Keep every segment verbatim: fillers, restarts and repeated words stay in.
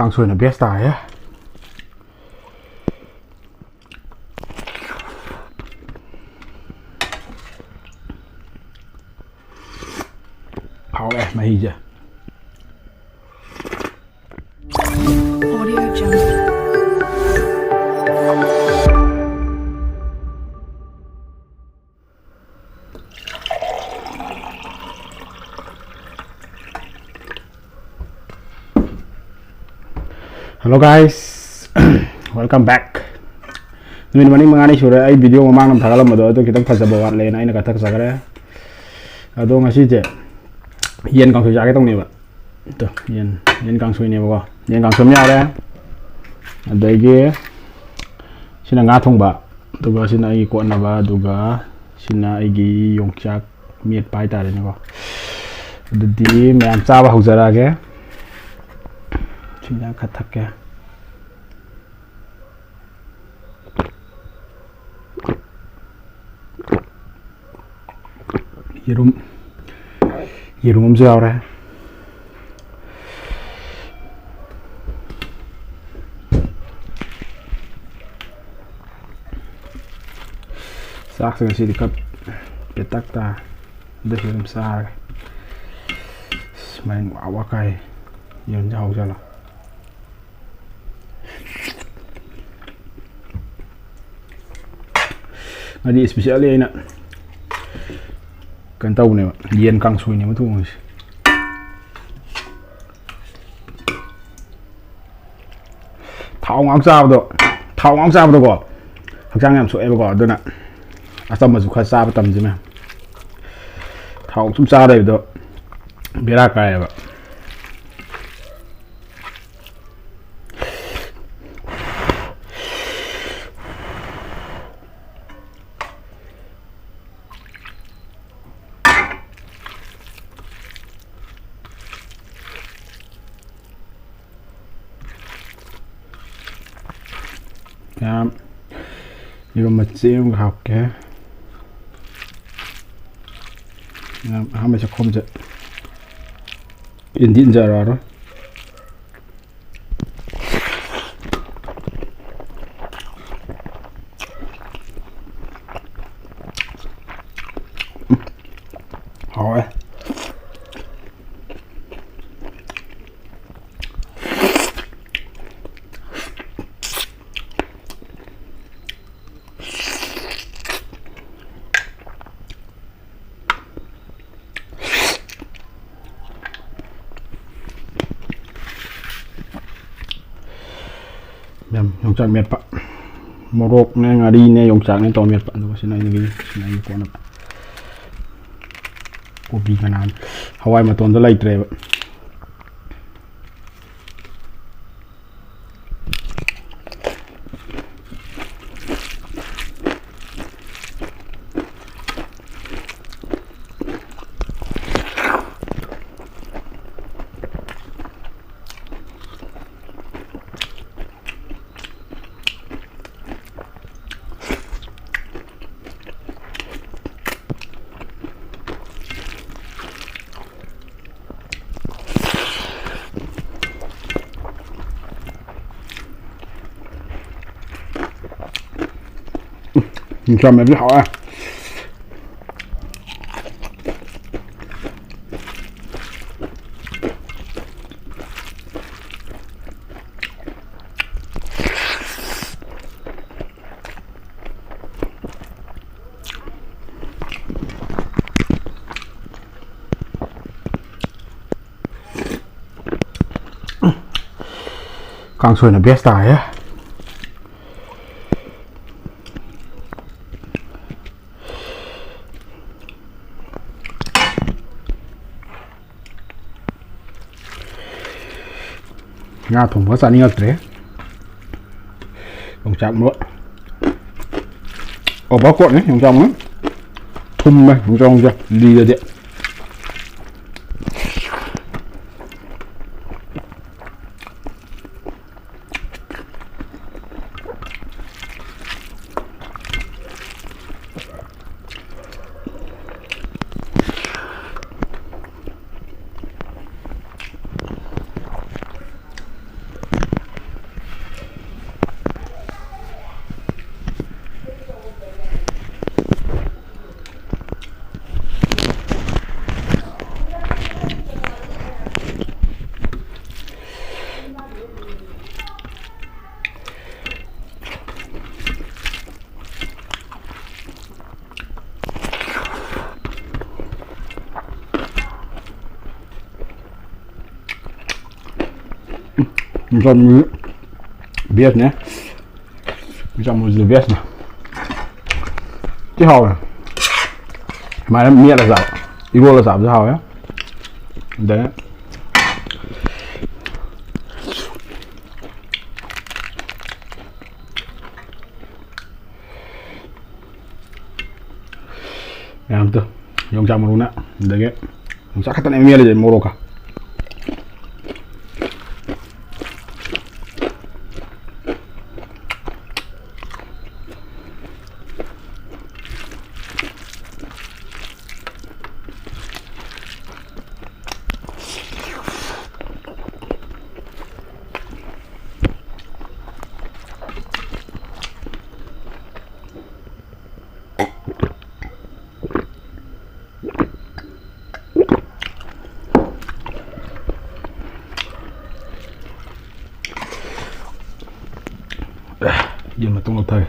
ꯀꯥꯡꯁꯣꯏꯅ best ꯇꯥꯔꯦ꯫ ꯍꯥꯎꯔꯦ ꯃꯍꯤꯁꯦ꯫ Audio Jungle. Hello guys, welcome back. ꯅꯨꯃꯤꯠ ꯃꯔꯤ ꯃꯉꯥꯅꯤ ꯁꯨꯔꯦ ꯑꯩ video ꯃꯃꯥꯡꯗ ꯑꯃ ꯊꯥꯒꯠꯂꯝꯕꯗꯣ, ꯑꯗꯨ ꯈꯤꯇꯪ ꯐꯖꯕ ꯋꯥꯠꯂꯦꯅ ꯑꯩꯅ ꯀꯛꯊꯠꯆꯈ꯭ꯔꯦ꯫ ꯑꯗꯣ ꯉꯁꯤꯁꯦ ꯌꯦꯟ ꯀꯥꯡꯁꯣꯏ ꯆꯥꯒꯦ ꯇꯧꯅꯦꯕ꯫ ꯑꯗꯣ ꯌꯦꯟ, ꯌꯦꯟ ꯀꯥꯡꯁꯣꯏꯅꯦꯕꯀꯣ꯫ ꯌꯦꯟ ꯀꯥꯡꯁꯣꯏ ꯑꯃ ꯌꯥꯎꯔꯦ꯫ ꯑꯗꯒꯤ ꯁꯤꯅ ꯉꯥ ꯊꯣꯡꯕ, ꯑꯗꯨꯒ ꯁꯤꯅ ꯑꯩꯒꯤ ꯀꯣꯠꯅꯕ, ꯑꯗꯨꯒ ꯁꯤꯅ ꯑꯩꯒꯤ ꯌꯣꯡꯆꯥꯛ ꯃꯦꯠꯄ ꯍꯥꯏꯇꯥꯔꯦꯅꯦꯀꯣ꯫ ꯑꯗꯨꯗꯤ ꯃꯌꯥꯝ ꯆꯥꯕ ꯍꯧꯖꯔꯛꯑꯒꯦ꯫ ꯆꯤꯟꯖꯥꯛ ꯈꯔ ꯊꯛꯀꯦ꯫ ꯌꯦꯔꯨꯝ, ꯌꯦꯔꯨꯝ ꯑꯃꯁꯨ ꯌꯥꯎꯔꯦ꯫ ꯆꯥꯛꯁꯦ ꯉꯁꯤꯗꯤ ꯈꯔ ꯄꯦꯇꯛ ꯇꯥꯔꯦ꯫ ꯑꯗꯨꯁꯨ ꯑꯗꯨꯝ ꯆꯥꯔꯒꯦ꯫ ꯑꯁ, ꯃꯔꯤꯟ ꯋꯥ ꯋꯥ ꯀꯥꯏ꯫ ꯌꯦꯔꯨꯝꯁꯦ ꯍꯥꯎꯖꯥꯠꯂꯣ? ꯉꯁꯤ especially ꯑꯩꯅ ꯀꯩꯅꯣ ꯇꯧꯕꯅꯦꯕ, ꯌꯦꯟ ꯀꯥꯡꯁꯣꯏꯅꯦꯕ ꯊꯣꯡꯉꯤꯁꯦ꯫ ꯊꯥꯎ ꯉꯥꯛ ꯆꯥꯕꯗꯣ, ꯊꯥꯎ ꯉꯥꯛ ꯆꯥꯕꯗꯣꯀꯣ, ꯍꯛꯆꯥꯡ ꯌꯥꯝ ꯁꯣꯛꯑꯦꯕꯀꯣ꯫ ꯑꯗꯨꯅ ꯑꯆꯝꯕꯁꯨ ꯈꯔ ꯆꯥꯕ ꯇꯝꯁꯤ ꯃꯌꯥꯝ꯫ ꯊꯥꯎ ꯁꯨꯝ ꯆꯥ ꯂꯩꯕꯗꯣ ꯕꯦꯔꯥ ꯀꯥꯏꯌꯦꯕ꯫ ꯌꯥꯝ, ꯌꯦꯔꯨꯝ ꯃꯆꯦꯠ ꯑꯃꯒ ꯍꯥꯞꯀꯦ꯫ ꯌꯥꯝ, ꯑꯍꯥꯟꯕ ꯆꯥꯛꯈꯣꯝꯁꯦ ꯏꯟꯗꯤ ꯏꯟꯖꯔꯛꯑꯔꯣꯏ꯫ ꯌꯣꯡꯆꯥꯛ ꯃꯦꯠꯄ, ꯃꯣꯔꯣꯛꯅꯦ, ꯉꯥꯔꯤꯅꯦ, ꯌꯣꯡꯆꯥꯛꯅꯦ ꯇꯧꯔ ꯃꯦꯠꯄ꯫ ꯑꯗꯨꯒ ꯁꯤꯅ ꯑꯩꯒꯤ, ꯁꯤꯅ ꯑꯩꯒꯤ ꯀꯣꯟꯅꯕ꯫ ꯀꯣꯕꯤ ꯀꯅꯥ, ꯍꯋꯥꯏ ꯃꯇꯣꯟꯗꯣ ꯂꯩꯇ꯭ꯔꯦꯕ꯫ ꯌꯣꯡꯆꯥꯛ ꯃꯦꯠꯄꯁꯦ ꯍꯥꯎꯋꯦ꯫ ꯀꯥꯡꯁꯣꯏꯅ best ꯇꯥꯔꯦ꯫ ꯉꯥ ꯊꯣꯡꯕꯒ ꯆꯥꯅꯤꯡꯉꯛꯇ꯭ꯔꯦ꯫ ꯌꯣꯡꯆꯥꯛ ꯃꯔꯨ꯫ Overcookꯅꯦ ꯌꯣꯡꯆꯥꯛ ꯃꯔꯨ꯫ ꯊꯨꯝꯃꯦ ꯌꯣꯡꯆꯥꯛ ꯃꯔꯨꯁꯦ ꯂꯤꯔꯗꯤ꯫ ꯌꯣꯡꯆꯥꯛ ꯃꯔꯨ bestꯅꯦ꯫ ꯆꯥꯃꯨꯁꯤꯗꯤ ꯕꯦꯁꯅꯦ꯫ ꯊꯤ ꯍꯥꯎꯋꯦ꯫ ꯁꯨꯃꯥꯏꯅ ꯃꯦꯠꯂ ꯆꯥꯕ, ꯏꯔꯣꯜꯂ ꯆꯥꯕꯁꯨ ꯍꯥꯎꯋꯦ꯫ ꯑꯗꯩ ꯃꯌꯥꯝꯗꯣ ꯌꯣꯡꯆꯥꯛ ꯃꯔꯨꯅ, ꯑꯗꯒꯤ ꯌꯣꯡꯆꯥꯛ ꯈꯛꯇꯅꯦ ꯃꯦꯠꯂꯤꯁꯦ ꯃꯣꯔꯣꯛꯀ꯫ ꯌꯦꯟ ꯃꯇꯨꯝ ꯂꯧꯊꯒꯦ꯫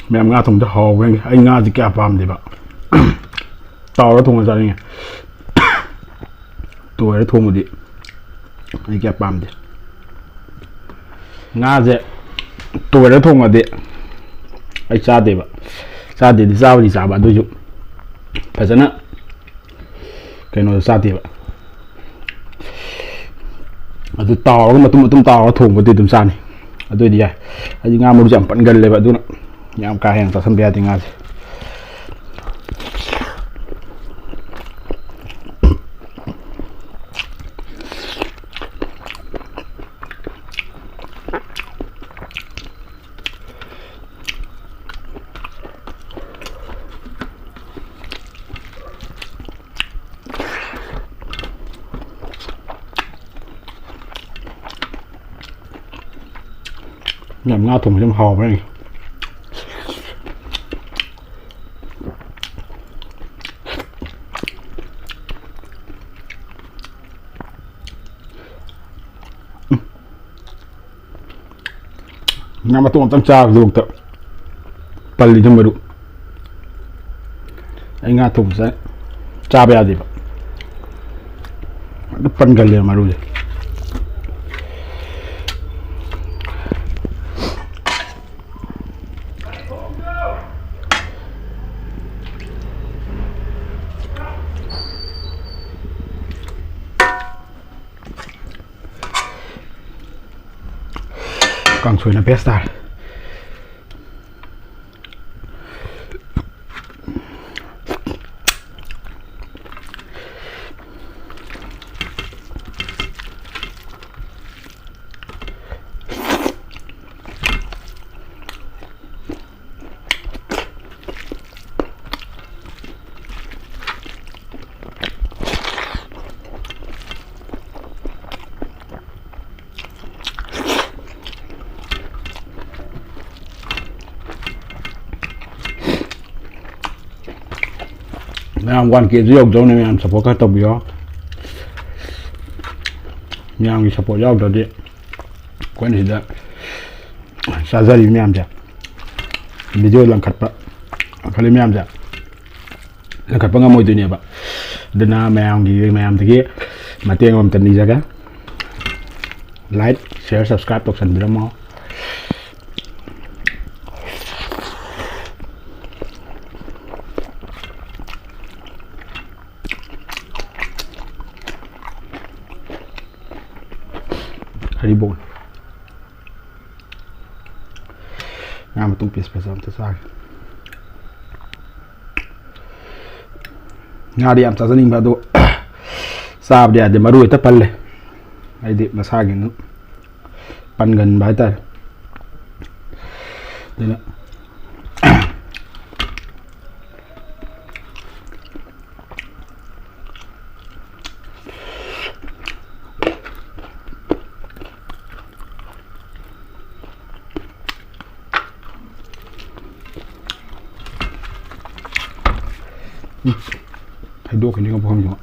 ꯃꯌꯥꯝ, ꯉꯥ ꯊꯣꯡꯕꯗꯤ ꯍꯥꯎꯕ ꯍꯦꯟꯒꯦ꯫ ꯑꯩ ꯉꯥꯁꯤ ꯀꯌꯥ ꯄꯥꯝꯗꯦꯕ꯫ ꯇꯥꯎꯔ ꯊꯣꯡꯉ ꯆꯥꯅꯤꯡꯉꯦ꯫ ꯇꯣꯏꯔ ꯊꯣꯡꯕꯗꯤ ꯑꯩ ꯀꯌꯥ ꯄꯥꯝꯗꯦ꯫ ꯉꯥꯁꯦ ꯇꯣꯏꯔ ꯊꯣꯡꯉꯗꯤ ꯑꯩ ꯆꯥꯗꯦꯕ꯫ ꯆꯥꯗꯦꯗꯤ ꯆꯥꯕꯗꯤ ꯆꯥꯕ, ꯑꯗꯨꯏꯁꯨ ꯐꯖꯅ ꯀꯩꯅꯣꯗ ꯆꯥꯗꯦꯕ꯫ ꯑꯗꯨ ꯇꯥꯎꯔꯒ, ꯃꯇꯨꯝ ꯃꯇꯨꯝ ꯇꯥꯎꯔꯒ ꯊꯣꯡꯕꯗꯤ ꯑꯗꯨꯝ ꯆꯥꯅꯤ꯫ ꯑꯗꯨꯑꯣꯏꯗꯤ ꯌꯥꯏ꯫ ꯑꯩꯗꯤ ꯉꯥ ꯃꯔꯨꯁꯦ ꯌꯥꯝ ꯄꯟꯒꯜꯂꯦꯕ, ꯑꯗꯨꯅ ꯌꯥꯝ ꯀꯥ ꯍꯦꯟꯅ ꯆꯥꯁꯟꯕ ꯌꯥꯗꯦ ꯉꯥꯁꯦ꯫ ꯌꯥꯝ, ꯉꯥ ꯊꯣꯡꯕꯁꯦ ꯌꯥꯝ ꯍꯥꯎꯕ꯭ꯔꯥ ꯌꯦꯡꯒꯦ꯫ ꯉꯥ ꯃꯇꯣꯡ ꯑꯝꯇꯪ ꯆꯥꯕꯗꯨꯐꯥꯎꯗ ꯄꯜꯂꯤꯗ ꯃꯔꯨ꯫ ꯑꯩ ꯉꯥ ꯊꯣꯡꯕꯁꯦ ꯆꯥꯕ ꯌꯥꯗꯦꯕ꯫ ꯑꯗꯨ ꯄꯟꯒꯜꯂꯦꯕ ꯃꯔꯨꯁꯦ꯫ ꯀꯥꯡꯁꯣꯏꯅ best ꯇꯥꯔꯦ꯫ ꯃꯌꯥꯝ one K ꯁꯨ ꯌꯧꯗꯧꯅꯦ, ꯃꯌꯥꯝ support ꯈꯔ ꯇꯧꯕꯤꯌꯣ꯫ ꯃꯌꯥꯝꯒꯤ support ꯌꯥꯎꯗ꯭ꯔꯗꯤ ꯑꯩꯈꯣꯏꯅ ꯁꯤꯗ ꯆꯥꯖꯔꯤꯕ ꯃꯌꯥꯝꯁꯦ, video ꯂꯪꯈꯠꯄ, ꯂꯪꯈꯠꯂꯤ ꯃꯌꯥꯝꯁꯦ ꯂꯪꯈꯠꯄ ꯉꯝꯃꯣꯏꯗꯣꯏꯅꯦꯕ꯫ ꯑꯗꯨꯅ ꯃꯌꯥꯝꯒꯤ, ꯃꯌꯥꯝꯗꯒꯤ ꯃꯇꯦꯡ ꯑꯃꯇ ꯅꯤꯖꯒꯦ꯫ Like, share, subscribe ꯇꯧꯁꯟꯕꯤꯔꯝꯃꯣ꯫ ꯕꯣꯜ꯫ ꯉꯥ ꯃꯇꯨꯝ piece ꯐꯖꯕ ꯑꯝꯇ ꯆꯥꯒꯦ꯫ ꯉꯥꯗꯤ ꯌꯥꯝ ꯆꯥꯖꯅꯤꯡꯕ, ꯑꯗꯣ ꯆꯥꯕꯗꯤ ꯌꯥꯗꯦ, ꯃꯔꯨ ꯍꯦꯛꯇ ꯄꯜꯂꯦ꯫ ꯑꯩꯗꯤ ꯃꯁꯥꯒꯤ ꯑꯗꯨꯝ ꯄꯟꯒꯟꯕ ꯍꯥꯏꯇꯥꯔꯦ꯫ ꯑꯗꯨꯅ ꯍꯩꯗꯣꯛꯈꯤꯅꯤꯀꯣ ꯄꯨꯈꯝꯁꯤꯃ꯫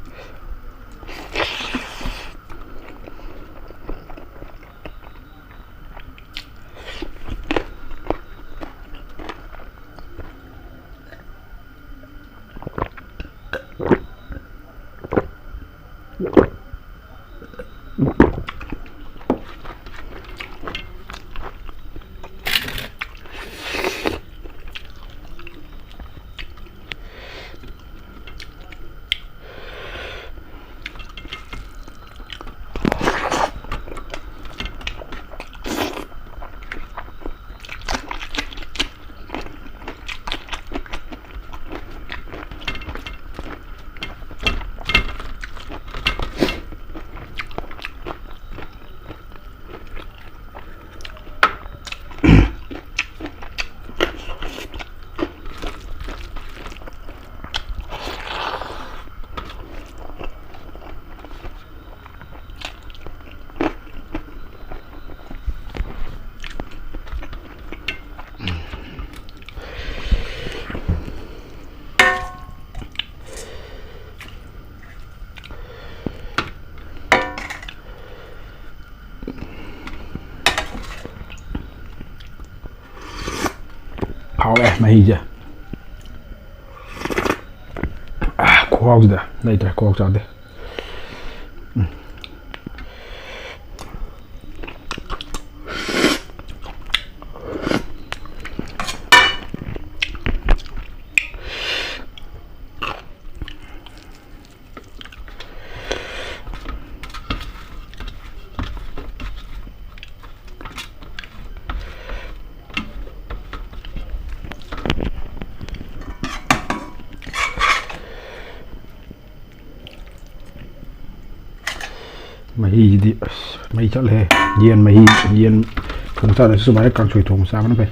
ꯍꯥꯎꯔꯦ ꯃꯍꯤꯁꯦ꯫ ꯑꯥ, ꯈꯨꯍꯥꯎꯁꯤꯗ ꯂꯩꯇ꯭ꯔꯦ, ꯈꯨꯍꯥꯎ ꯆꯥꯗꯦ꯫ ꯎꯝ꯫ ꯃꯍꯤꯁꯤꯗꯤ ꯑꯁ ꯃꯩ ꯆꯠꯂꯦꯍꯦ꯫ ꯌꯦꯟ ꯃꯍꯤ, ꯌꯦꯟ ꯊꯣꯡ ꯆꯥꯗ꯭ꯔꯁꯨ ꯁꯨꯃꯥꯏꯅ ꯀꯥꯡꯁꯣꯏ ꯊꯣꯡ ꯆꯥꯕꯅ ꯐꯩ꯫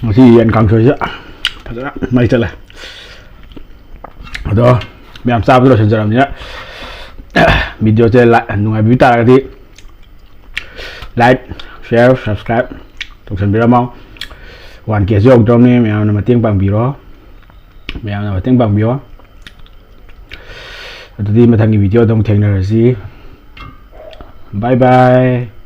ꯉꯁꯤ ꯌꯦꯟ ꯀꯥꯡꯁꯣꯏꯁꯦ ꯐꯖꯅ ꯃꯩ ꯆꯠꯂꯦ꯫ ꯑꯗꯣ ꯃꯌꯥꯝ ꯆꯥꯕꯗ ꯂꯣꯏꯁꯤꯟꯖꯔꯕꯅꯤꯅ, ꯚꯤꯗꯤꯑꯣꯁꯦ ꯅꯨꯡꯉꯥꯏꯕꯤꯕ ꯇꯥꯔꯒꯗꯤ like, share, subscribe ꯇꯧꯁꯟꯕꯤꯔꯝꯃꯣ꯫ One Kꯁꯨ ꯌꯧꯗ꯭ꯔꯕꯅꯤ, ꯃꯌꯥꯝꯅ ꯃꯇꯦꯡ ꯄꯥꯡꯕꯤꯔꯣ, ꯃꯌꯥꯝꯅ ꯃꯇꯦꯡ ꯄꯥꯡꯕꯤꯌꯣ꯫ ꯑꯗꯨꯗꯤ ꯃꯊꯪꯒꯤ ꯚꯤꯗꯤꯑꯣꯗ ꯑꯃꯨꯛ ꯊꯦꯡꯅꯔꯁꯤ꯫ Bye bye꯫